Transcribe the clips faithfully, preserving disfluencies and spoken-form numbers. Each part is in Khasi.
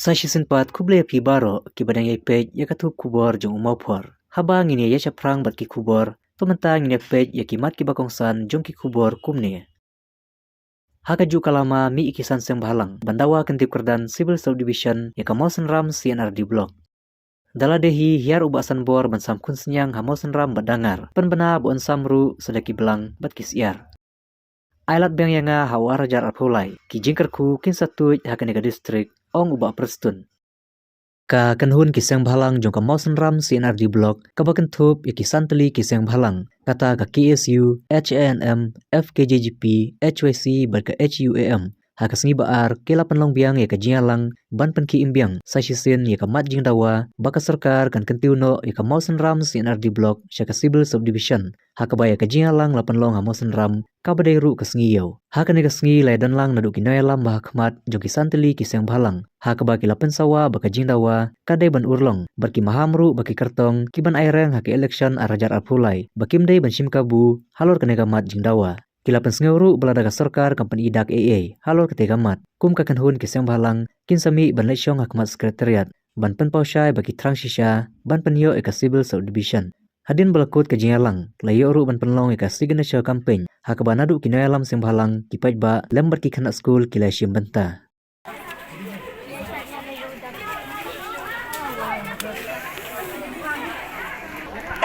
Sa shisien pat khublei ïa phi baroh kiba dang ïai peit ïa ka thup khubor jong U Mawphor. Haba ngin ïa ïaid shaphrang bad ki khubor, to mynta ngin ïa peit ïa ki mat kiba kongsan jong ki khubor kumne. Ha kajuh ka lama mih ïa ki san seng bhalang ban dawa kyntiew kyrdan Civil Subdivision ïa ka Mawsynram C and RD Block. Da lade hi hiar u Bah Sanbor ban sam khun synñiang ha Mawsynram bad Dangar, pynbna ba un sam ruh sa da ki blang bad ki syiar. Ai lad biang ïa nga ha u ar hajar arphew lai, ki jingkyrkhu kin sa tuid ha kane ka district, ong u Bah Prestone. Ka kynhun ki seng bhalang jong ka Mawsynram C and RD Block kaba kynthup ïa ki san tylli ki seng bhalang, kata ka KSU, HANM, FKJGP, HYC bad ka HUAM, ha ka sngi ba ar ki la pynlong biang ïa ka jingïalang ban pynkhie im biang sa shisien ïa ka mat jingdawa ba ka sorkar kan kyntiew noh ïa ka Mawsynram C and RD Block sha ka Civil Subdivision, ha kaba ïa ka jingïalang la pynlong ha Mawsynram kaba dei ruh ka sngi ïew. Ha kane ka sngi la ïadon lang naduh ki nongïalam ba ha khmat jong ki san tylli ki seng bhalang, ha kaba ki la pynsawa ba ka jingdawa ka dei ban urlong bad ki maham ruh ba ki kyrtong kiban aireng ha ka election ar hajar arphew lai ba kim dei ban shim kabu halor kane ka mat jingdawa. Ki la pynsngew ruh ba lada ka sorkar kam pynïada ei ei halor katei ka mat, kum ka kynhun ki seng bhalang kin sa mih ban leit shong ha khmat Secretariat ban pynpaw shai ba ki thrang shisha ban pynïoh ïa ka Civil Subdivision. Hadien ba la kut ka jingïalang, la ïoh ruh ban pynlong ïa ka signature campaign, ha kaba naduh ki nongïalam seng bhalang, ki paidbah lem bad ki khynnah skul ki la shim bynta.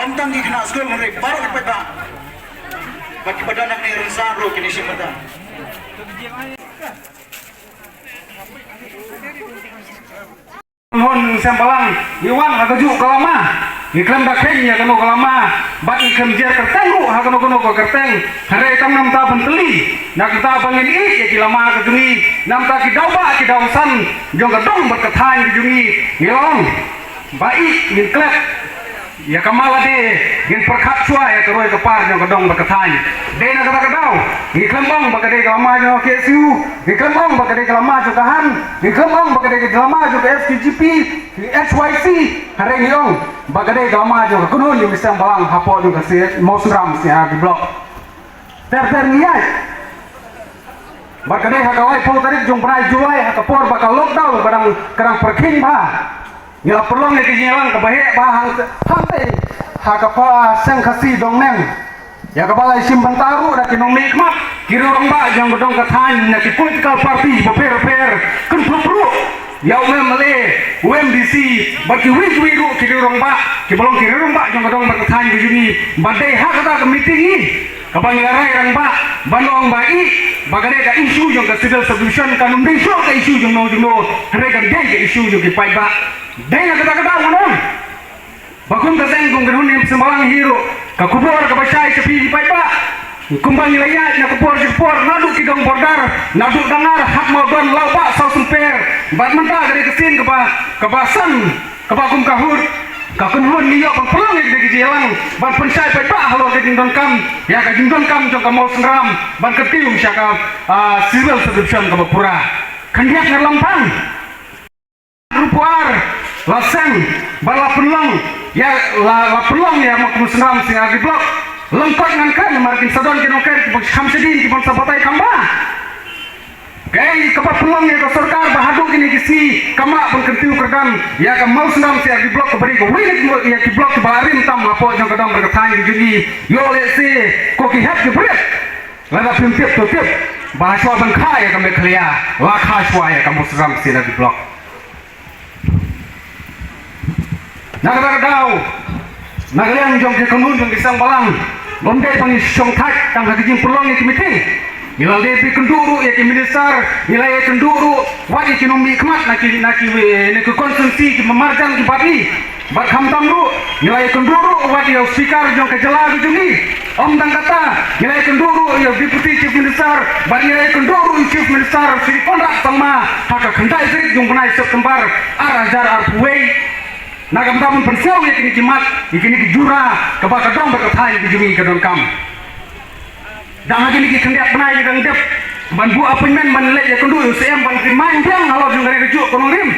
Ym tang ki khynnah skul, hynrei baroh ki paidbah. Bad kiba don hangne rynsan ruh kin ïashim bynta. Hon seng bhalang, ngi wan ha kajuh ka lama. Ngi khlem da kheiñ ïa kano ka lama, bad ngi khlem jer kyrteng ruh ha kano kano ka kyrteng. Hynrei tang namar ban tylli, namar ba ngin ïeit ïa ki lama ka jong ngi, namar ki daw ba ki daw san jong ka dong bad ka thaiñ ka jong ngi, ngi long ba ïeit, ngin klet ïa ka ma lade, ngin pyrkhat shuwa ïa ka roi ka par jong ka dong bad ka thaiñ. Dei na kata ka daw, ngi khlem ong ba ka dei ka lama jong ka KSU, ngi khlem ong ba ka dei ka lama jong ka HANM, ngi khlem ong ba ka dei ka lama jong ka FKJGP, HYC, hynrei ngi ong ba ka dei ka lama jong ka kynhun jong ki seng bhalang hapoh jong ka Mawsynram C and RD Block. Ter ter ngi ïaid. Bad ka dei ha ka laiphew tarik jong u bnai July, ha ka por ba ka lockdown ka dang, ka dang pyrkhing bha. Ngi la pynlong ïa ka jingïalang kaba heh bha hangtei, hangtei ha ka Seng Khasi Dongneng. Ïa kaba la shim bynta ruh da ki nongmihkhmat, ki riew rangbah jong ka dong ka thaiñ, na ki political party bapher bapher, kynthup ruh ïa u MLA, u MDC, bad kiwei kiwei ruh ki riew rangbah, kiba long ki riew rangbah jong ka dong bad ka thaiñ ka jong ngi. Bad dei ha kata ka meeting hi kaba ngi la rai rangbah ban ong ba ïeit, ba ka dei ka issue jong ka Civil Subdivision kam dei shuh ka issue jongno jongno, hynrei ka dei ka issue jong ki paidbah. Dei na kata ka daw ngan ong ba kum ka seng, kum ka kynhun ki seng bhalang hi ruh, ka khubor kaba shai sha phi ki paidbah, kumba ngi la ïaid na ka por sha ka por, naduh ki dong border, naduh Dangar, Hap Mawdon, Lawbah, Sawsymper, bad mynta ka dei ka sien kaba, kaba san, kaba kum ka hut, ka kynhun ngi ïoh ban pynlong ïa ka jingïalang ban pynshai paidbah halor ka jingdonkam, ïa ka jingdonkam jong ka Mawsynram ban kyntiew sha ka, ah, Civil Subdivision kaba pura. Khyndiat ngan lam pang. Ruh pura la seng ba la pynlong ïa, la, la pynlong ïa ka Mawsynram C and RD Block. Lyngkot ngan kren namar kin sa don ki nongkren kiba kham shadien kiban sa batai kam ba kaei kaba pynlong ïa ka sorkar ba haduh kine ki sngi kam lah ban kyntiew kyrdan ïa ka Mawsynram C and RD Block kaba dei kawei na ki block kiba la rim tam hapoh jong ka dong bad ka thaiñ ka jong ngi. Ïoh lehse ko ki hep ki barit, lada phim tip to tip ba shuwa ban kha ïa ka Meghalaya la kha shuwa ïa ka Mawsynram C and RD Block. Na kata ka daw, na ka liang jong ki kynhun jong ki seng bhalang, ym dei ba ngi shong thait tang ha ka jingpynlong ïa ki meeting. Ngi la dei ban ïakynduh ruh ïa ki minister, ngi la ïakynduh ruh wat ïa ki nongmihkhmat na ki, na ki, eh, na ki constituency kiba marjan ki party. Bad khamtam ruh ngi la ïakynduh ruh wat ïa u speaker jong ka jylla ka jong ngi. Ym tang kata, ngi la ïakynduh ruh ïa u Deputy Chief Minister, bad ngi la ïakynduh ruh ïa u Chief Minister Shri Conrad Sangma ha ka khyndai tarik jong u bnai September ar hajar arphew wei. Na ka bynta ban pynsngew ïa kine ki mat, ïa kine ki jura kaba ka dong bad ka thaiñ ka jong ngi ka donkam. Dang ha kine ki khyndiat bnai ki dang dep ban buh appointment ban leit ïakynduh ïa u CM ban kynmaw biang halor jong ka ri ka juk ka nongrim.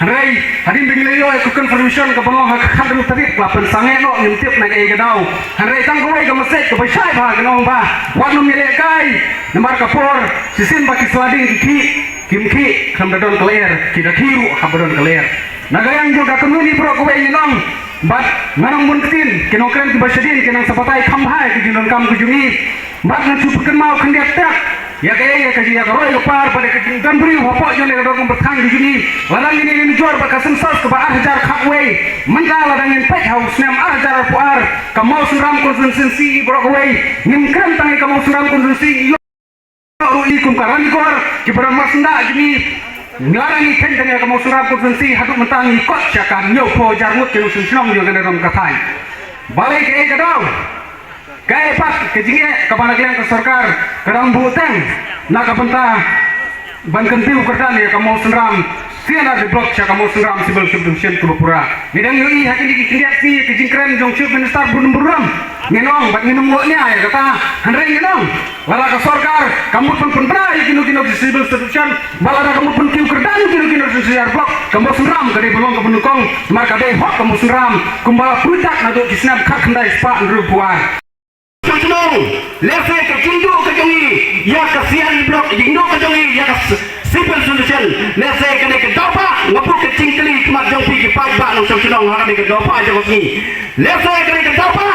Hynrei hadien ba ngi la ïoh ïa ka confirmation kaba long ha ka khathynriew tarik, la pynsangeh noh, ngim tip na kaei ka daw. Hynrei tang kawei ka message kaba shai bha ka long ba wat nym ïalehkai, namar ka por shisien ba ki sla dieng ki khih, kim khih khlem da don ka lyer, ki da khih ruh haba don ka lyer. Na ka liang jong ka kynhun baroh kawei ngi ong, bad nga nang bun ktien, ki nongkren kiba shadien ki nang sa batai kham bha ïa ka jingdonkam ka jong ngi. Bad ngan shu pynkynmaw khyndiat tep ïa kaei, ïa ka jing, ïa ka roi ka par bad ïa ka jingdon briew hapoh jong ka dorbar pyrthei ka jong ngi. Lada ngin ïa nujor bad ka census kaba ar hajar khatwei, mynta lada ngin peit ha u snem ar hajar arphew ar, ka Mawsynram constituency baroh kawei, ngim kren tang ïa ka Mawsynram constituency, ruh i kum ka Ranikor, kiba don marsyndah jong ngi. Lada ngi khein tang ïa ka Mawsynram constituency, haduh mynta ngi kot sha ka hynñiewphew hajar ngut ki nongshong shnong jong kane ka thaiñ. Balei, kaei ka daw? Kaei pat ka jingeh kaba na ka liang ka sorkar ka dang buh teng na ka bynta ban kyntiew kyrdan ïa ka Mawsynram C and RD Block sha ka Mawsynram Civil Subdivision kaba pura. Ngi dang ïohi ha kine ki khyndiat sngi ka jingkren jong Chief Minister burom burom. Ngi ong bad ngin ym ïoh nia ïa kata, hynrei ngi ong, lada ka sorkar ka mut ban pynbna ïa kino kino ki civil subdivision, bad lada ka mut ban kyntiew kyrdan kino kino ki C and RD Block, ka Mawsynram ka dei ban long kaba nyngkong, namar ka dei hok ka Mawsynram, kumba la pyrkhat naduh ki snem khatkhyndai spah hynriewphew ar. Ka shnong, lehse ka jingduh ka jong ngi ïa ka C and RD Block, jingduh ka jong ngi ïa ka s-, civil subdivision, lehse kane ka daw ba nga buh ka jingkylli khmat jong phi ki paidbah nongshong shnong ha kane ka daw ba jong ngi. Lehse kane ka daw ba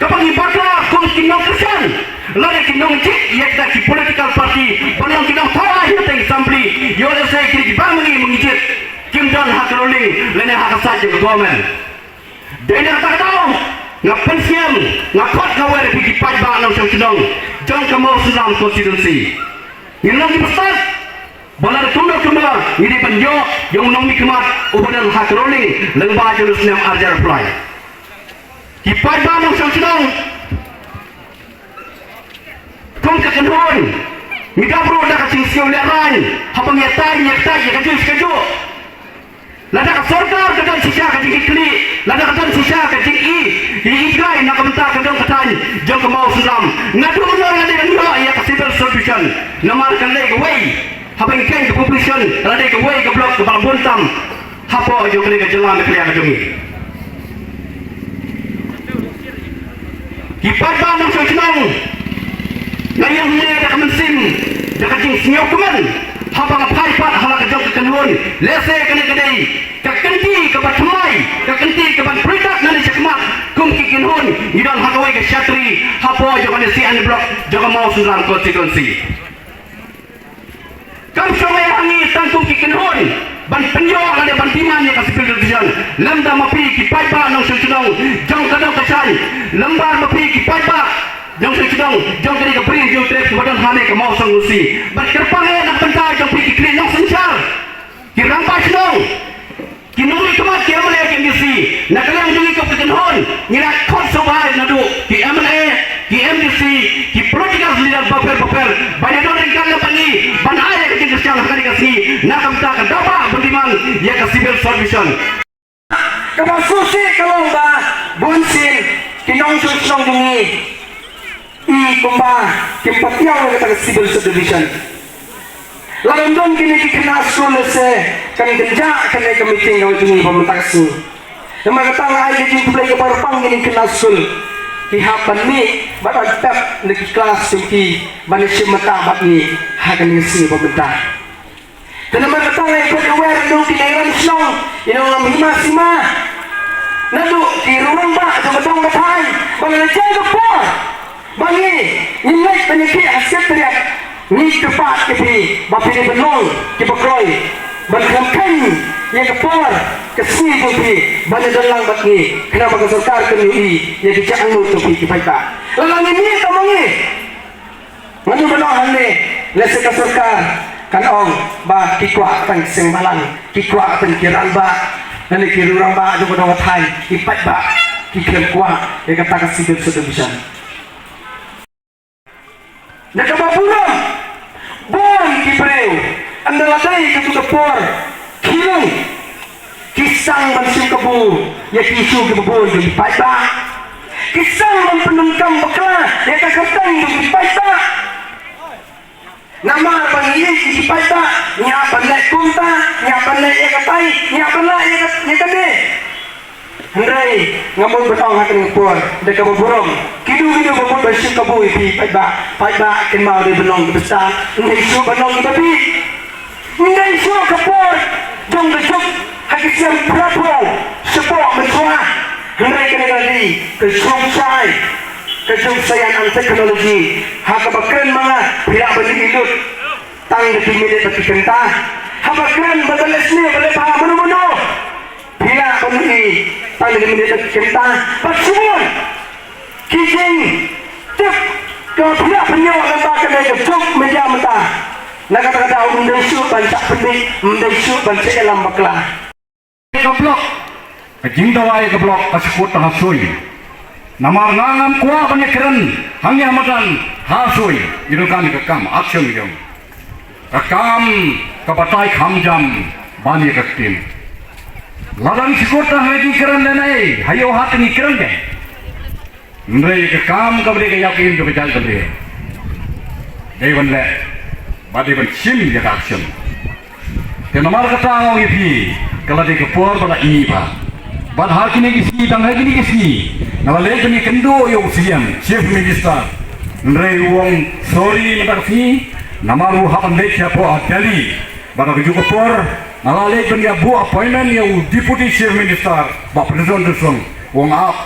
kaba ngi bakla kum ki nongkyrshan, lane ki nongjied ïa kita ki political party ban long ki nongthaw ai ha ka assembly. Ïoh lehse kine kiba ma ngi ma ngi jied kim don ha ka ruling lane ha ka side jong ka government. Dei na kata ka daw nga pynsngew, nga khot, nga wer ïa phi ki paidbah nongshong shnong jong ka Mawsynram constituency. Ngin long kiba stad ba lada kumno kumno ngi dei ban ïoh ïa u nongmihkhmat uba don ha ka ruling lyngba jong u snem ar hajar arphew lai. Ki paidbah nongshong shnong, kum ka kynhun ngi dap ruh da ka jingsngew lehraiñ haba ngi ïatai ïa katai ïa kajuh kajuh. Lada ka sorkar ka don shisha ka jingkitkhlieh, lada ka don shisha ka jingïeit, ïeit kai na ka bynta ka dong ka thaiñ jong ka Mawsynram, naduh mynno la dei ban ïoh ïa ka civil subdivision. Namar ka dei kawei, haba ngi kheiñ ka population, ka la dei kawei ka block kaba la bun tam hapoh jong kane ka jylla Meghalaya ka jong ngi. Ki paidbah nongshong shnong, nga ïeng hangne da ka mynsiem, da ka jingsngewkmen, haba nga phai pat ha la ka jong ka kynhun, lehse kane ka dei ka kynti kaba thymmai, ka kynti kaban pyrkhat nangne shakhmat, kum ki kynhun ngi don ha kawei ka shatri hapoh jong kane C and RD Block jong ka Mawsynram constituency. Kam shong ei ha ngi tang kum ki kynhun ban pynïoh lane ban demand ïa ka civil subdivision. Lymda ma phi ki paidbah nongshong shnong jong ka dong ka thaiñ, lymda ma phi ki paidbah nongshong shnong jong kane ka Bri Hynñiewtrep kiba don hangne ka Mawsynram constituency, bad kyrpang eh na ka bynta jong phi ki khlieh nongsynshar, ki rangbah shnong, ki nongmihkhmat, ki MLA, ki MDC, na ka liang jong ngi kum ka kynhun ngi la khot sngewbha naduh ki MLA, ki MDC, ki political leader bapher bapher ban ïadon ryngkat lem bad ngi ban ai ïa ka jingkyrshan ha kane ka sngi na ka bynta ka daw ba ban demand ïa ka civil subdivision. Kaba sngewsih ka long ba bunsien ki nongshong shnong jong ngi i kumba kim pat ïoh ïa kata ka civil subdivision. Lada ym don kine ki khynnah skul lehse kan kynjah kane ka meeting ka jong ngi ba mynta ka sngi. Namar kata nga ai ka jingkhublei kaba kyrpang ïa kine ki khynnah skul, ki hap ban mih bad ban pep na ki klas jong ki ban ïashim bynta bad ngi ha kane ka sngi ba mynta. Te namar kata nga ai ka jingkhublei ïa ki nongïalam shnong, ïa ki nongïalam hima sima, naduh ki rangbah jong ka dong ka thaiñ, ba la jia ka por ba ngi ngim leit ban ïakhih ha Secretariat, ngi kyrpad ïa phi ba phi dei ban long kiba kloi ban khlem kheiñ ïa ka por ka sngi jong phi ban ïadon lang bad ngi, khnang ba ka sorkar kan ïohi ïa ki jingangnud jong phi ki paidbah. Lada ngim ïohi tang ma ngi, ngan ïa ban ong hangne, lehse ka sorkar kan ong ba ki kwah tang ki seng bhalang, ki kwah tang ki rangbah, lane ki rangbah jong ka dong ka thaiñ, ki paidbah ki khlem kwah ïa kata ka civil subdivision. Na kaba burom, bun ki briew, ynda la dei katu ka por khih lung, ki sdang ban shim kabu ïa ki issue kiba bun jong ki paidbah. Ki sdang ban pyndonkam bakla ïa ka kyrteng jong ki paidbah. Namar ba ngi ïeit ïa ki paidbah, ngi hap ban leh kumta, ngi hap Ngi ïa katai, ngi ïa pynlah ïa ka, ïa kane. Hynrei nga mut ban ong ha kane ka por da kaba burom. Kino kino ba mut ban shu kabu ïa phi paidbah, paidbah kynmaw dei ban long kiba stad, ym dei shuh ban long kiba bieit. Ym dei shuh ka por jong ka juk ha ki snem phra phew shapoh mynshuwa. Hynrei kane ka dei ka juk science, ka juk science and technology. Ha kaba kren ma nga phi lah ban ïohi lut tang da ki minit bad ki kynta. Haba kren ba ka leh sniew ba leh bha mano mano, phi lah ban ïohi tang da ki minit bad ki kynta. Bad shuh ki jingtip ka phi lah ban ïoh lyngba kane ka juk media mynta. Na kata ka daw ym dei shuh ban shah pynbiej, ym dei shuh ban shah ïalam bakla. Ka block, ka jingdawa ïa ka block ka shu kut tang ha sui. Namar nga ngam kwah ban ïakren hangne ha madan ha sui. Ïa ka kam, ïa ka kam action ïa ka kam ka batai kham jam ban ïa ka ktien. Lada ngi shu kut tang ha jingkren lane ha ïoh hat ngi kren ke. Hynrei ka kam kaba dei ka ïap im jong ka jaitbynriew dei ban leh bad dei ban shim ïa ka action. Te namar kata nga ong ïa phi, ka la dei ka por ba la ïa bha. Bad ha kine ki sngi, tang ha kine ki sngi nga la leit ban ïakynduh ïa u C M, Chief Minister. Hynrei u ong sorry mynta ka sngi namar u hap ban leit shapoh Delhi. Bad ha kajuh ka por nga la leit ban ïa buh appointment ïa u Deputy Chief Minister Bah Prestone Tynsong, u ong ap.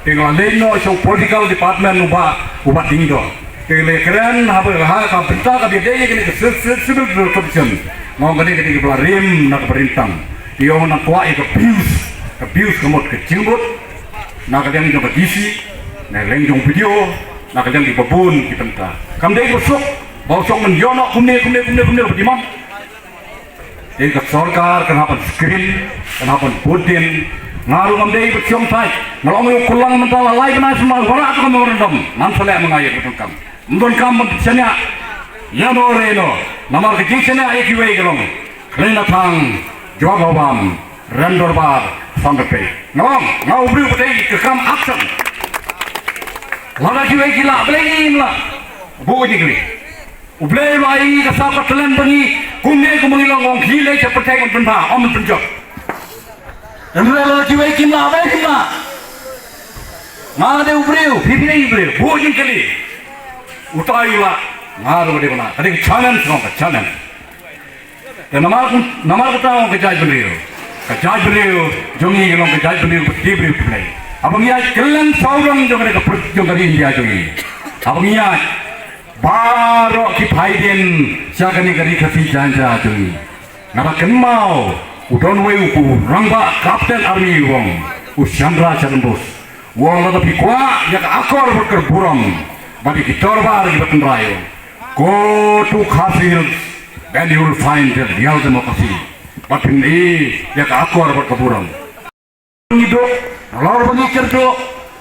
Te nga la leit noh sha u political department u Bah, u Bah Diengdoh. Te nga la kren haba ha ka bynta kaba ïadei ïa kane ka civil, civil protection. Nga ong kane ka dei kaba la rim na ka bynta. Te ong nga kwah ïa ka views, ka views ka mut ka jingmut na ka liang jong ka D C, na ka liang jong video, na ka liang kiba bun ki bynta. Kam dei kaba suk ba u shong ban ïoh noh kumne kumne kumne kumne kaba dei mam. Te ka sorkar kan hap ban screen, kan hap ban bud din. Nga ruh ngam dei bad shong thait. Nga la ong ïa u Kulang mynta la lai bnai shuh ma wanrah tu ka memorandum. Ngan sa leh ma nga ïa ka donkam. Ym donkam ban shaniah ïa no re no. Namar ka jingshaniah ïa kiwei ka long Khlei na thang, jubab ha bam, rem dorbar, san rpei. Nga ong, nga u briew ba dei ka kam action. Lada kiwei ki lah, balei ngim lah? Buh jingkylli. U Blei u la ai ngi ka sap ka talent ba ngi kumne kumba ngi long, ong khie leit sha pyrthei ban pynbha, ym ban pynjot. Hynrei lada kiwei kim lah, balei kim lah? Nga dei u briew, phi phi dei u briew, buh jingkylli. Utai u lah, nga ruh dei bana. Ka dei ka challenge, ka long ka challenge. Te namar, namar kata ong ka jaitbynriew, ka jaitbynriew jong ngi ka long ka jaitbynriew ba ki briew ki Blei. Haba ngi ïaid kylleng sawdong jong kane ka pyrthei jong ka ri India jong ngi, haba ngi ïaid baroh ki phai dien sha kane ka ri Khasi Jaiñtia jong ngi, nga da kynmaw u don uwei u rangbah Captain Army u ong, u Chandra Charan Bose. U ong lada phi kwah ïa ka akor bad ka burom bad ïa ki dorbar kiba tynrai, u ong, go to Khasi Hills, then you will find the real democracy. Bad phin i ïa ka akor bad ka burom. Ngi duk, nalor ba ngi kyrduh,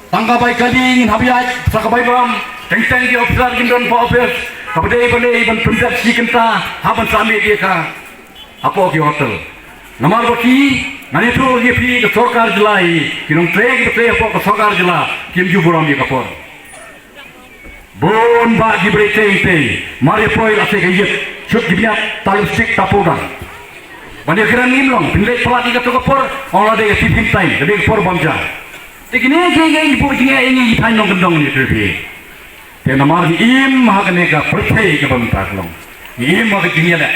tang ka bai kali ngin hap ïaid sa ka bai burom. Teng teng ki officer kin don pa office, kaba dei ba dei ban pynbeit shi kynta ha ban sa mih ïa ka hapoh ki hotel. Namar ba ki, ngan ïathuh ïa phi, ka sorkar jylla hi, ki nongtrei kiba trei hapoh ka sorkar jylla kim ju burom ïa ka por. Bun bah ki briew teng teng, mar ïa poi la se ka ïit, shut ki bniat, ta lipstick ta powder. Ban ïa kren ngim long, phin leit palat ïa kato ka por, ong la dei ka tiffin time, ka dei ka por bam ja. Te kine kiei kiei ki buh jingeh ïa ngi ki thaiñ nongkyndong ïa phi. Te namar ngi im ha kane ka pyrthei kaba mynta ka long. Ngi im ha ka jingïaleh.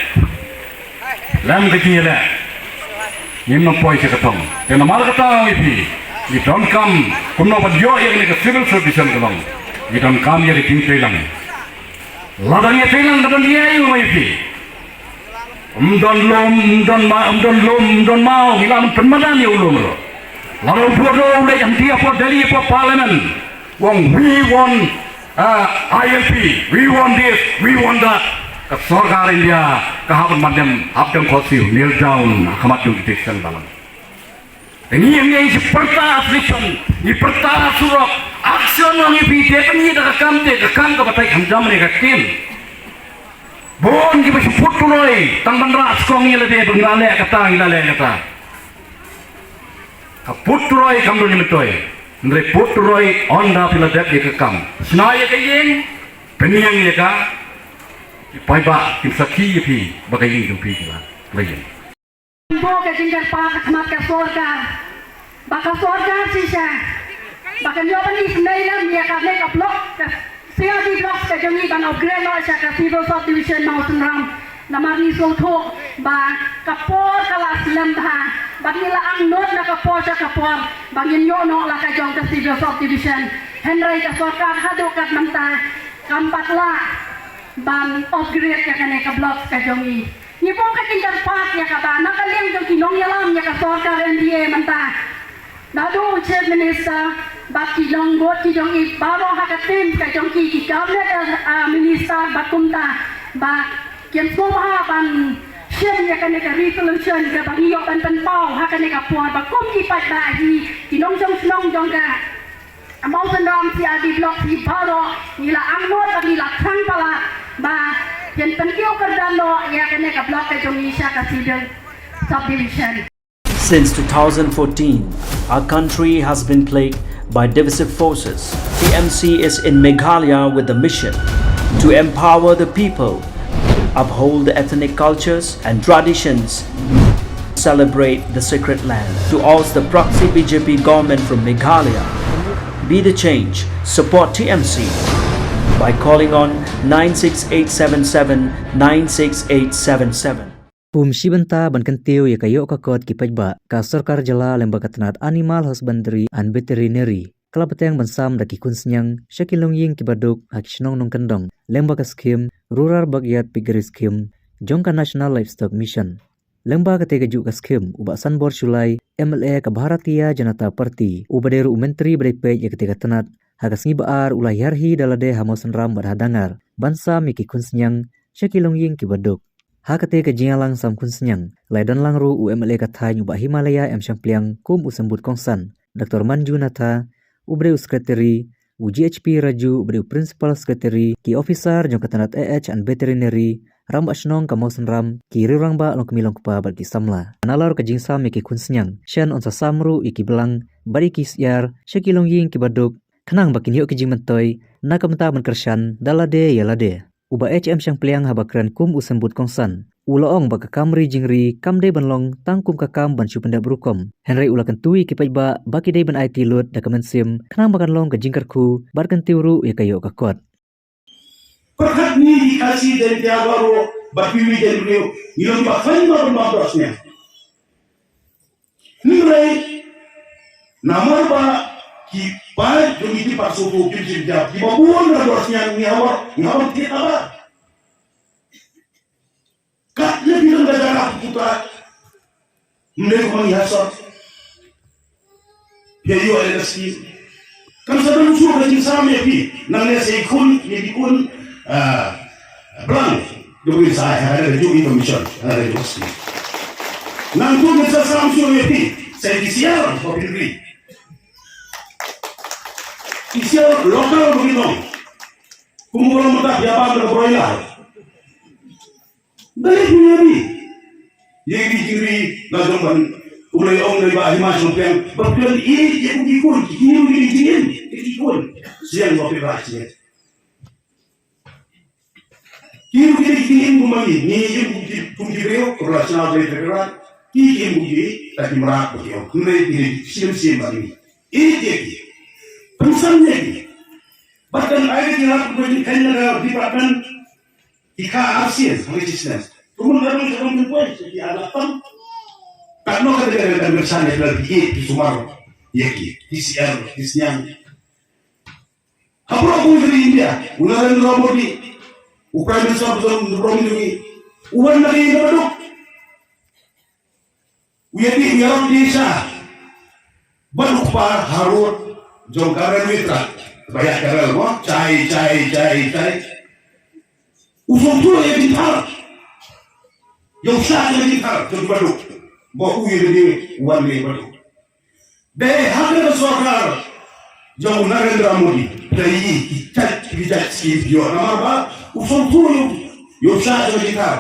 Lem ka jingïaleh. Ngim nang poi sha ka thong. Te namar kata ong ïa phi, ngi donkam kumno ban ïoh ïa kane ka civil service ka long. Ngi donkam ïa ka jingtreilang. Lada ngi treilang ka don ïa ïa ong ïa phi. Ym don lum, ym don ma, ym don lum, ym don maw, ngi la pynmadan ïa u lum ruh. Lada u Buhroh u leit hangtei hapoh Delhi hapoh Parliament, u ong we want, uh, I L P, we want this, we want that. Ka sorkar India ka hap ban mandem, hap dem khohsiew, kneel down ha khmat jong ki seng balang. Te ngi, ngi, ngi pyrta action, ngi pyrta surok, action, ngi phi te, ngi da ka kam te, ka kam ka batai kham jam ne ka ktien. Bun kiba shu put turoi, tang ban rah skong ïa lade, ba ngi la leh kata, ngi la leh kata. Ka put turoi kam don ïa myntoi. Hynrei put turoi ynda phi la dep ïa ka kam. Shna ïa ka ïing, pynïeng ïa ka. Ki paidbah kin sakhi ïa phi ba ka ïing jong phi ki la, la ïeng. Bun ka jingkyrpad ha khmat ka sorkar, ba ka sorkar shisha ba kan ïoh ban isynei lem ïa kane ka block, ka C R D block ka jong ngi, ban upgrade noh sha ka civil subdivision Mawsynram. Namar ngi sngewthuh ba ka por ka la slem bha, ba ngi la angnud na ka por sha ka por ba ngin ïoh noh la ka jong ka civil subdivision. Hynrei ka sorkar haduh katne mynta kam pat lah ban upgrade ïa kane ka block ka jong ngi. Ngi buh ka jingkyrpad ïa kaba na ka liang jong ki nongïalam ïa ka sorkar M D A mynta, naduh u Chief Minister bad ki nongbud ki jong ngi baroh ha ka team ka jong ki, ki cabinet, eh, eh, minister bad kumta, ba kin sngewbha ban shim ïa kane ka resolution kaba ngi ïoh ban pynpaw ha kane ka por, ba kum ki paidbah, ki nongshong shnong jong ka Mawsynram C R D block hi baroh ngi la angnud bad ngi la thrang palat ba kin pynkiew kyrdan noh ïa kane ka block ka jong ngi sha ka civil subdivision. Since two thousand fourteen, our country has been plagued by divisive forces. T M C is in Meghalaya with the mission to empower the people, uphold the ethnic cultures and traditions, celebrate the sacred land. To oust the proxy B J P government from Meghalaya, be the change, support T M C by calling on nine six eight seven seven nine six eight seven seven. Kum shi bynta ban kyntiew ïa ka ïoh ka kot ki paidbah, ka sorkar jylla lyngba ka tnat Animal Husbandry and Veterinary ka la bteng ban sam da ki khun sniang sha ki longïing kiba duk ha ki shnong nongkyndong lyngba ka skhim Rural Backyard Piggery Scheme jong ka National Livestock Mission. Lyngba katei kajuh ka skhim, u Bah Sanbor Shullai, M L A ka Bharatiya Janata Party, uba dei ruh u myntri ba dei peit ïa katei ka tnat, ha ka sngi Ba-ar u la hiar hi da lade ha Mawsynram bad ha Dangar ban sam ïa ki khun sniang sha ki longïing kiba duk. Ha katei ka jingïalang sam khun sniang la ïadon lang ruh u M L A ka thaiñ u Bah Himalaya M Shangpliang kum u symbud kongsan, Doctor Manju Natha uba dei u secretary, u G H P Raju uba dei u principal secretary, ki officer jong ka tnat A H and Veterinary, rangbah shnong ka Mawsynram, ki riew rangbah longkmie longkpa bad ki samla. Nalor ka jingsam ïa ki khun sniang, shen yn sa sam ruh ïa ki blang bad ïa ki syiar sha ki longïing kiba duk, khnang ba kin ïoh ki jingmyntoi na ka bynta ban kyrshan da lade ïa lade. U Bah H M Shangpliang haba kren kum u symbud kongsan, u la ong ba ka kam ri jingri kam dei ban long tang kum ka kam ban shu pyndep rukom. Hynrei u la kyntu ïa ki paidbah ba ki dei ban aiti lut da ka mynsiem, khnang ba kan long ka jingkyrkhu bad kyntiew ruh ïa ka ïoh ka kot. Pyrkhat ngi ki Khasi Jaiñtia baroh bad kiwei kiwei jait briew, ngi long kiba khlaiñ bha ban bam dohsniang. Hynrei namar ba ki paid jong ngi ki paid sngewthuh kim shym jop, kiba bun na dohsniang ngi hap, ngi hap ban thied abar. Katne phi don ka jaka phi puta, ym dei kumba ngi ha sor. Phi ïoh ïa ka skim. Kan sa don shuh ka jingsam ïa phi. Nangne sa ïakhun, ïa ki khun, ah, blang. Jong ngi sa ïa ka, ka juh information, ka juh skim. Nangtu ngin sa sam shuh ïa phi. Sa ïa ki syiar ba phin ri. Ki syiar local ba ki don. Kum u long mynta phi ïa bam da ka broiler. Balei phi ïa ri? Ïa ri jingri la jong ban u lei ong lei ba hima shong peng. Ba phi ïa ri ïa ki khun, ki khun, ki khun, ki khun. Siang ba phi rah siang. Ki ru ki ri ki im kum ma ngi, ngi im kum ki, kum ki briew, ko la sna ba phi rah. Ki im kum ki, ta ki mrad ba ki ong. Hynrei ki ri sim sim ba ngi. Ïa ki. Pynsan ïa ki. Ba kan ai ki rat ba ki kan na department. Ki kha arsien, righteousness. Kumno ka dong ka dong poi, ki ala pang. Katno ka dong ka dong ka dong ki sumar, ïa ki, T C R, ki sniang. Ha baroh kumjuh India, u Narendra Modi, u Prime Minister, u Prime Minister, u wan na ka ïing kaba duk. U ïa dih, u ïarap dih sha. Bad u kpa harud jong ka railway track. Ba ïa ka rail mo, chai, chai, chai, chai. U sngewthuh ïa ki thar. Ïa u shah ïa ki thar jong ki baduk. Ba u ïa dih wan ïa ki baduk. Dei ha ka sorkar jong u Narendra Modi. Dei ki jait, ki jait skim ïoh namar ba u sngewthuh ïa u, ïa u shah ïa ki thar.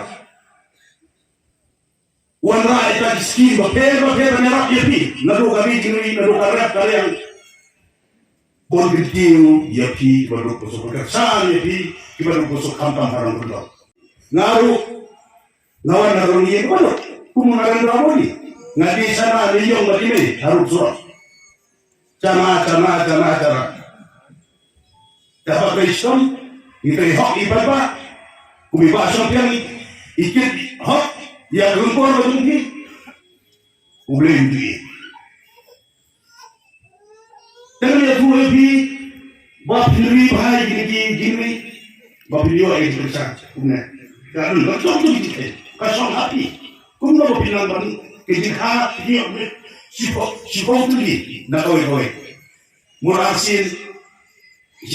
Wanrah ïa ka skim bapher bapher ban ïarap ïa phi. Naduh ka ri jingri, naduh ka rep ka riang. Bun kyntiew ïa phi kiba duk ba suk, kyrshan ïa phi kiba duk ba suk khamtam haram kyndong. Nga ruh nga wan na ka rong ïing kiba duk. U Kum Narendra Modi, nga dei shana ne ïong ba dei mei, harud surok. Tama, tama, tama, tama. Dapat trei shitom, ngi trei hok i paidbah, kum i Bah Shangtiang i, i kit hok ïa ka lyngkor ka jong ki. U Blei u ju ïohi. Te ngan ïathuh ïa phi ba phin ri bha ïa kine ki jingrwai, ba phin ïoh ïa ki pynshai kumne. Ka dei ka jong ki, ka shong ha phi. Kumno ba phin nang ban ki jingkha phi ïoh ne shiphew, shiphew tylli na kawei kawei. Mut arsien,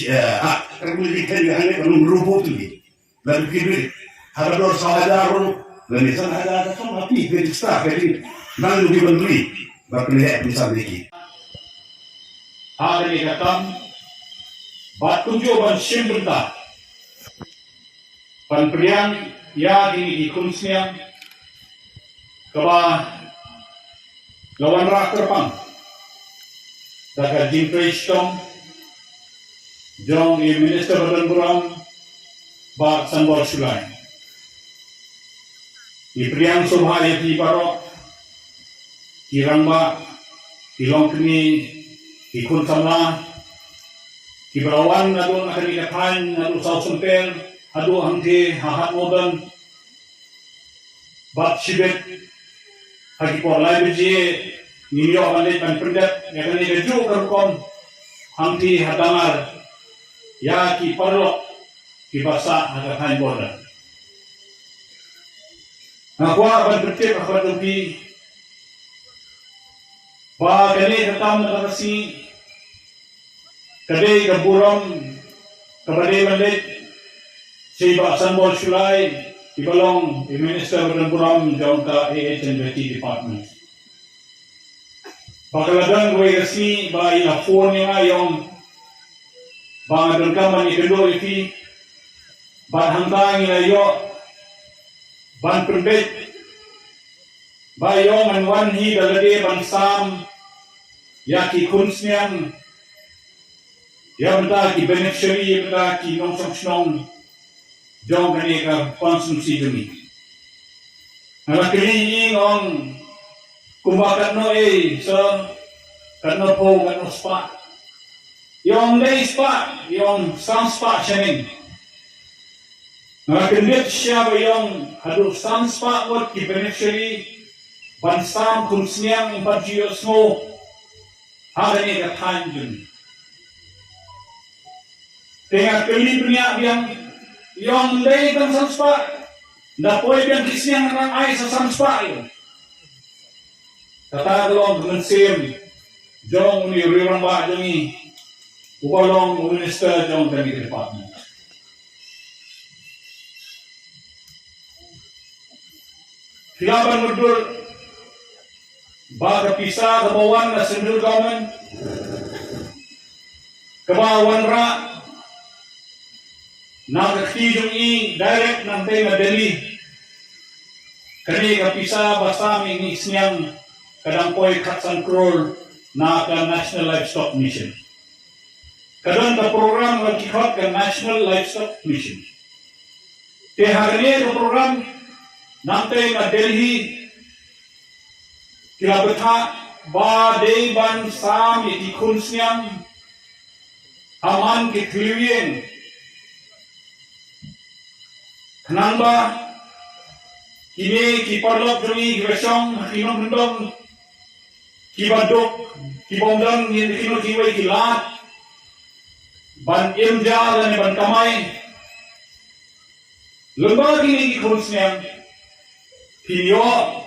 eh, ah, ka mut ki khen hangne ka long ruh phew tylli. Lada phi ri ha ka dor saw hajar ruh, lane san hajar, ka shong ha phi, ka jingstad ka jing nang ïoh ban ri. Ba phin leh pynsan ïa ki. Ha kane ka kam, bad kumjuh ban shim bynta ban pdiang ïa kine ki khun sniang kaba la wanrah kyrpang da ka jingtrei shitom jong i Minister ba don burom, Bah Sanbor Shullai. Ngi pdiang sngewbha ïa phi baroh, ki rangbah, ki longkmie, ki khun samla, kiba la wan naduh na kane ka thaiñ, naduh South Sompel haduh hangtei ha Hat Mawbdon. Bad shibit ha ki por lai baje ngin ïoh ban leit ban pyndep ïa kane kajuh ka rukom hangtei ha Dangar ïa ki paralok kiba sah ha ka thaiñ border. Nga kwah ban pyntip ha khmat jong phi ba kane ka kam na ka sngi ka dei ka burom kaba dei ban leit sha i Bah Sanbor Shullai, iba long i Minister ba don burom jong ka A H and Vety Department. Ba ka la don kawei ka sngi ba i la phone ïa nga, i ong ba nga donkam ban ïakynduh ïa phi. Bad hangta ngi la ïoh ban pynbeit ba i ong ngan wan hi da lade ban sam ïa ki khun sniang, ïa bynta ki beneficiary, ïa bynta ki nongshong shnong jong kane ka constituency jong ngi. Nga la kylli i, i ong kumba katno ei, sir, katno phew, katno spah. I ong dei spah, i ong san spah shilling. Nga kyndit shisha ba i ong haduh san spah ngut ki beneficiary ban sam khun sniang, ban ju ïohsngew ha kane ka thaiñ jong ngi. Te nga kylli bniah biang, i ong dei tang san spah. Nda poi biang ki sniang ngan ai sa san spah ïa u. Kata ka long ka mynsiem jong une u rangbah jong ngi uba long u minister jong kane ka department. Phi lah ban mutdur ba ka pisa kaba wan na central government kaba wanrah na ka kti jong i direct nangtei na Delhi. Kane ka pisa ba sam ïa kine ki sniang ka dang poi khatsan klur na ka National Livestock Mission. Ka don ka program kaba ki khot ka National Livestock Mission. Te ha kane ka program nangtei na Delhi ki la bthah ba dei ban sam ïa ki khun sniang ha man ki thliew ïing. Khnang ba kine ki paralok jong ngi kiba shong ha ki nongkyndong kiba duk, kiba ym don ïa kino kiwei ki lad ban im ja lane ban kamai. Lyngba kine ki khun sniang phin ïoh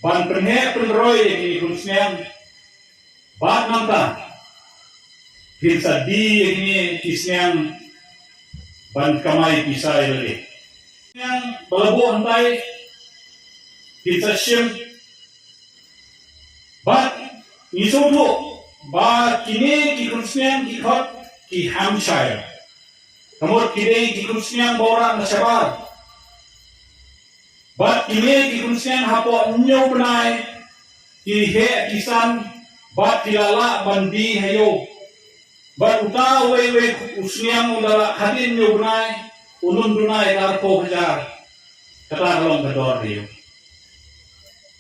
ban pynheh pynroi ïa kine ki khun sniang. Bad nangta phin sa die ïa kine ki sniang ban kamai pisa ïa lade. Sniang ba la buh hangtai phin sa shim. Bad ngi sngewthuh ba kine ki khun sniang ki khot ki Hampshire. Ka mut ki dei ki khun sniang ba wanrah na shabar. Bad kine ki khun sniang hapoh hynñiew bnai ki heh ki san bad ki la lah ban die ha ïew. Bad uta uwei uwei u sniang u la lah hadien hynñiew bnai un ym duna ïa ka arphew hajar. Kata ka long ka dor ha ïew.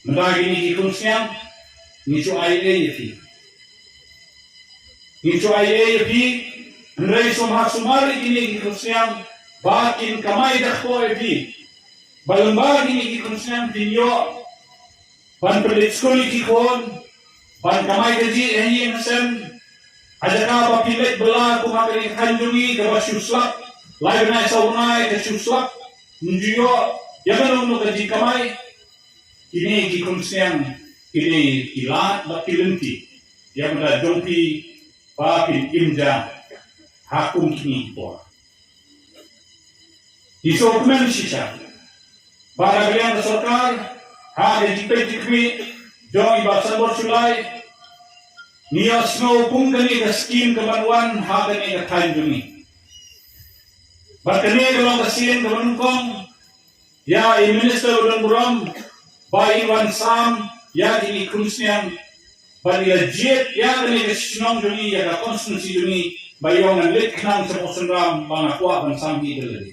Mynta kine ki khun sniang, ngi shu ai ei ïa phi. Ngi shu ai ei ïa phi, hynrei sumar sumar ïa kine ki khun sniang, ba kin kamai da kpoh ïa phi. Ba lyngba kine ki khun sniang phin ïoh ban pynleit skul ïa ki khun, ban kamai kajih ha ïing ha sem. Ha jaka ba phi leit bylla kum ha kane ka thaiñ jong ngi kaba shu slap lai bnai saw bnai ka shu slap, ym ju ïoh ïa kano kano ka jingkamai. Kine ki khun sniang, kine ki lad bad ki lynti ïa ka bynta jong phi ba phin im ja ha kum kine ki por. Ngi sngewkmen shisha ba na ka liang ka sorkar, ha ka jingpeit jingkhmih jong i Bah Sanbor Shullai, ngi ïohsngew kum kane ka skim ka ban wan ha kane ka thaiñ jong ngi. Bad kane ka long ka sien ka ban nyngkong ïa i minister u don burom ba i wan sam ïa kine ki khun sniang, ba i la jied ïa kane ka shnong jong ngi, ïa ka constituency jong ngi, ba i ong ngan leit khnang sha Mawsynram ba nga kwah ban sam hi da lade.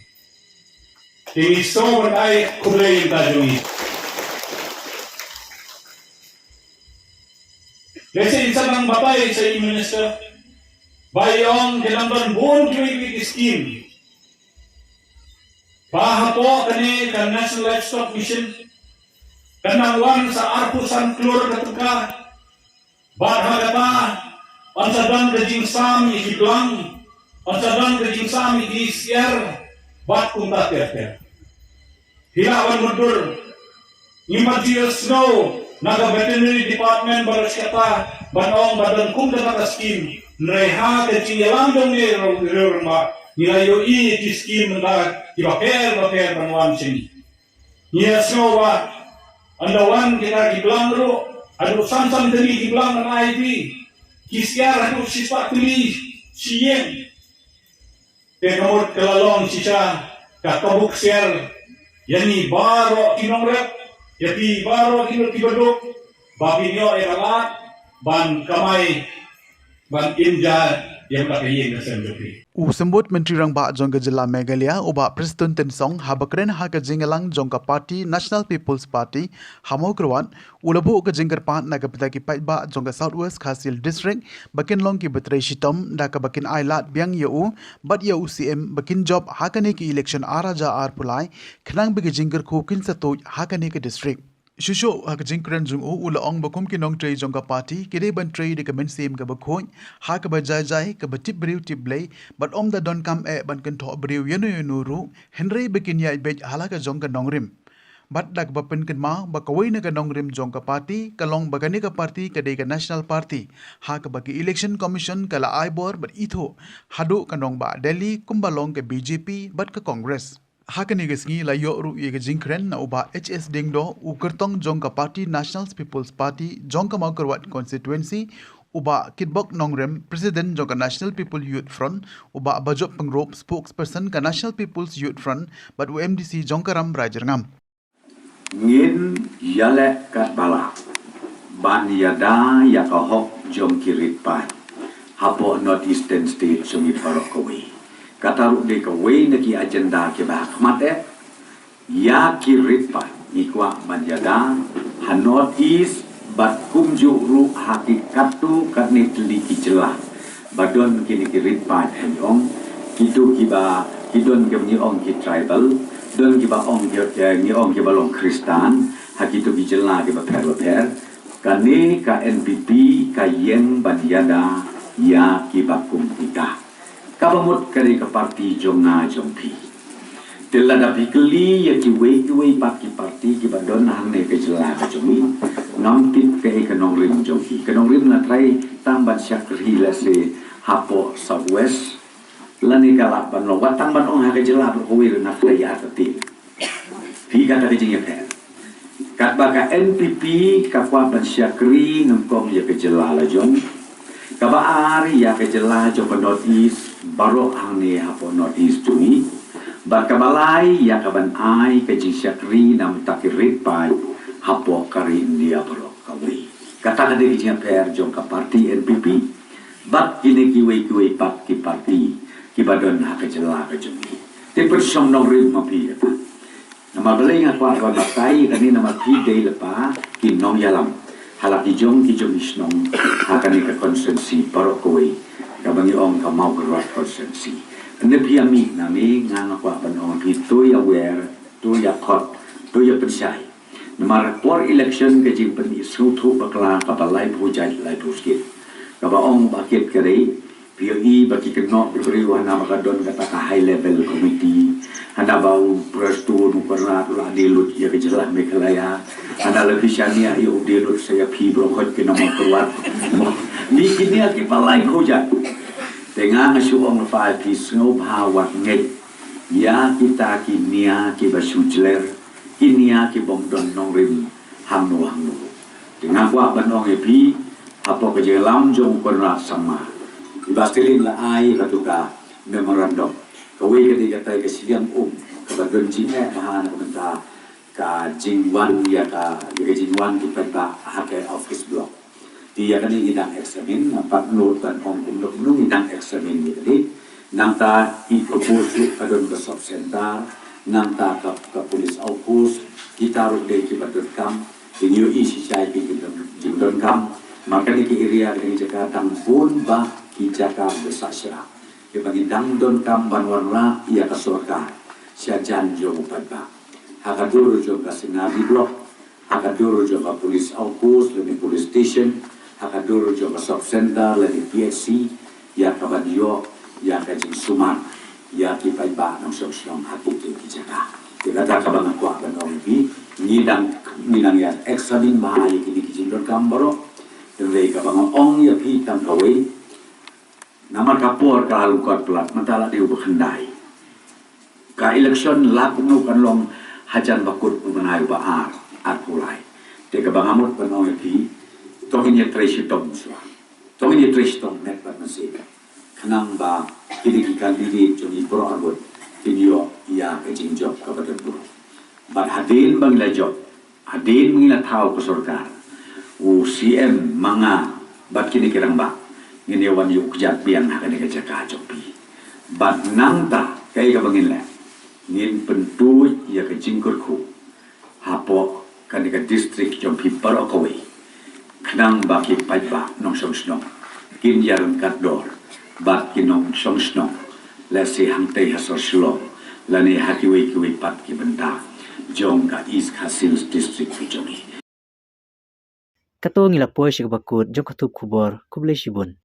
Te ngi sngewbha ban ai khublei ïa ka jong ngi. Lehse in sa nang batai sha i minister ba i ong ki nang don bun kiwei kiwei ki skim. Ba hapoh kane ka National Livestock Mission kan nang wan sa arphew san klur ka tyngka. Bad ha kata yn sa don ka jingsam ïa ki blang, yn sa don ka jingsam ïa ki syiar bad kumta ter ter. Phi lah ban mutdur, ngim pat ju ïohsngew na ka veterinary department baroh shi katta ban ong ba don kum kata ka skim. Hynrei ha ka jingïalam jong ngi ruh, ruh, ruh, ngi la ïohi ïa ki skim mynta kiba pher ba pher ban wan sha ngi. Ngi ïohsngew ba ynda wan kita ki blang ruh, haduh san san tylli ki blang ban ai ïa phi, ki syiar haduh shispah tylli shi ïing. Te ka mut ka la long shisha ka kabu ksiar ïa ngi baroh ki nongrep, ïa phi baroh ki nongtip baduk, ba phin ïoh ïa ka lad ban kamai, ban im ja ïa ka ïing ka sem jong phi. U Symbud Myntri Rangbah jong ka jylla Meghalaya, u Bah Prestone Tynsong, haba kren ha ka jingïalang jong ka party National People's Party ha Mawkyrwat, u la buh ka jingkyrpad na ka bynta ki paidbah jong ka South West Khasi Hills District ba kin long kiba trei shitom da kaba kin ai lad biang ïa u bad ïa u C M ba kin jop ha kane ka election ar hajar arphew lai, khnang ba ki jingkyrkhu kin sa tuid ha kane ka district. Shuh shuh ha ka jingkren jong u, u la ong ba kum ki nongtrei jong ka party, ki dei ban trei da ka mynsiem kaba khuid ha kaba jai jai, kaba tip briew tip Blei, bad ym da donkam eh ban kynthoh briew ïano ïano ruh, hynrei ba kin ïaid beit ha la ka jong ka nongrim. Bad da kaba pynkynmaw ba kawei na ka nongrim jong ka party ka long ba kane ka party ka dei ka National Party, ha kaba ka Election Commission ka la ai bor bad ithuh haduh ka nongbah Delhi kumba long ka B J P bad ka Congress. Ha kane ka sngi la ïoh ruh ïa ka jingkren na u Bah H S Diengdoh, u kyrtong jong ka party National People's Party jong ka Mawkyrwat Constituency, u Bah Kitbok Nongrim, President jong ka National People Youth Front, u Bah Bajop Pyngrope, Spokesperson ka National People's Youth Front, bad u M D C jong ka Rambrai Jyrngam. Ngin ïaleh katba lah ban ïada ïa ka hok jong ki rit paid hapoh North Eastern State jong ngi baroh kawei. Kata ruh dei kawei na ki agenda kiba ha khmat eh. Ïa ki rit paid ngi kwah ban ïada ha North East bad kumjuh ruh ha ki katto katne tylli ki jylla ba don kine ki rit paid, ha ngi ong kito kiba, ki don kiba ngi ong ki tribal, don kiba ong ki, eh, ngi ong kiba long Khristan ha kito ki jylla kiba pher ba pher. Kane ka N P P ka ïeng ban ïada ïa kiba kum kita. Kaba mut ka dei ka party jong nga jong phi. Te lada phi kylli ïa kiwei kiwei pat ki party kiba don hangne ka jylla ka jong ngi, ngam tip kaei ka nongrim jong ki. Ka nongrim nga trai tang ban shakri lehse hapoh South West, lane ka lah ban long wat tang ban ong ha ka jylla baroh kawei ruh nga trai ïa ka tip. Phi kata ka jingïapher. Katba ka N P P ka kwah ban shakri nyngkong ïa ka jylla la jong. Kaba ar ïa ka jylla jong ka North East baroh hangne hapoh North East jong ngi. Bad kaba lai ïa ka ban ai ka jingshakri na bynta ki rit paid hapoh ka ri India baroh kawei. Kata ka dei ka jingïapher jong ka party N P P bad kine kiwei kiwei pat ki party kiba don ha ka jylla ka jong ngi. Te pynshong nongrim ma phi kata. Namar balei nga kwah ban batai ïa kane, namar phi dei lypa ki nongïalam ha la ki jong ki jong ki shnong ha kane ka constituency baroh kawei, kaba ngi ong ka Mawkyrwat constituency. Ynda phi ïa mih nangne, nga nga kwah ban ong phi to ïa wer, to ïa khot, to ïa pynshai. Namar por election ka jingpynsngewthuh bakla kaba laiphew jait laiphew skit, kaba ong ba kit ka dei, phi ïohi ba ki kynnoh ki briew hana ba ka don kata ka high level committee, hana ba u Prestone u Conrad u la die lut ïa ka jylla Meghalaya, hana la phi shaniah ïa u die lut sa ïa phi baroh khoit ki na Mawkyrwat. Ni kine kiba laiphew jait. Te nga nga shu ong lypa, phi sngewbha wat ngeit ïa kita ki nia kiba shu jler, ki nia kibym don nongrim hangno hangno. Te nga kwah ban ong ïa phi, hapoh ka jingïalam jong u Conrad Sangma, i Bah Stilin la ai katu ka memorandum. Kawei ka dei katai ka shiliang um kaba don jingeh bha na ka bynta ka jingwan ïa ka, ïa ka jingwan ki paidbah ha ka office block. Te ïa kane ngi dang examine, ngam pat nud ban ong kumno kumno, ngi dang examine ïa kane. Nangta i propose ruh ka don ka sub center, nangta ka, ka police outpost, kita ruh dei kiba donkam. Te ngi ïohi shisha ïa ki jingdon, jingdonkam. Namar kane ki area, kane ki jaka dang bun bah ki jaka ba sah sha, kiba ngi dang donkam ban wanrah ïa ka sorkar sha jan jong u paidbah. Ha ka dur jong ka Singngabi block, ha ka dur jong ka police outpost lane police station, ha ka dur jong ka sub center lane P H C, ïa kaban ïoh ïa ka jingsumar ïa ki paidbah nongshong shnong ha kito ki jaka. Te kata kaba nga kwah ban ong ïa phi, ngi dang, ngi dang ïa examine bha ïa kine ki jingdonkam baroh. Te kaba nga ong ïa phi tang kawei, namar ka por ka la lyngkot palat, mynta la dei u ba khyndai. Ka election la kumno kan long hajan ba kut u bnai uba ar, arphew lai. Te kaba nga mut ban ong ïa phi, to ngin ïa trei shitom shuwa, to ngin ïa trei shitom met bad mynsiem, khnang ba kine ki candidate jong ngi baroh arngut kin ïoh ïa ka jingjop kaba donburom. Bad hadien ba ngi la jop, hadien ba ngi la thaw ka sorkar, u C M ma nga bad kine ki rangbah, ngin ïa wan ïuh kjat biang ha kane ka jaka jong phi. Bad nangta kaei kaba ngin leh, ngin pyntuid ïa ka jingkyrkhu hapoh kane ka district jong phi baroh kawei, khnang ba ki paidbah nongshong shnong kin ïa ryngkat dor bad ki nongshong shnong, lehse hangtei ha sor Shillong lane ha kiwei kiwei pat ki bynta jong ka East Khasi Hills District ka jong ngi. Kato ngi la poi sha kaba kut jong ka thup khubor. Khublei shibun.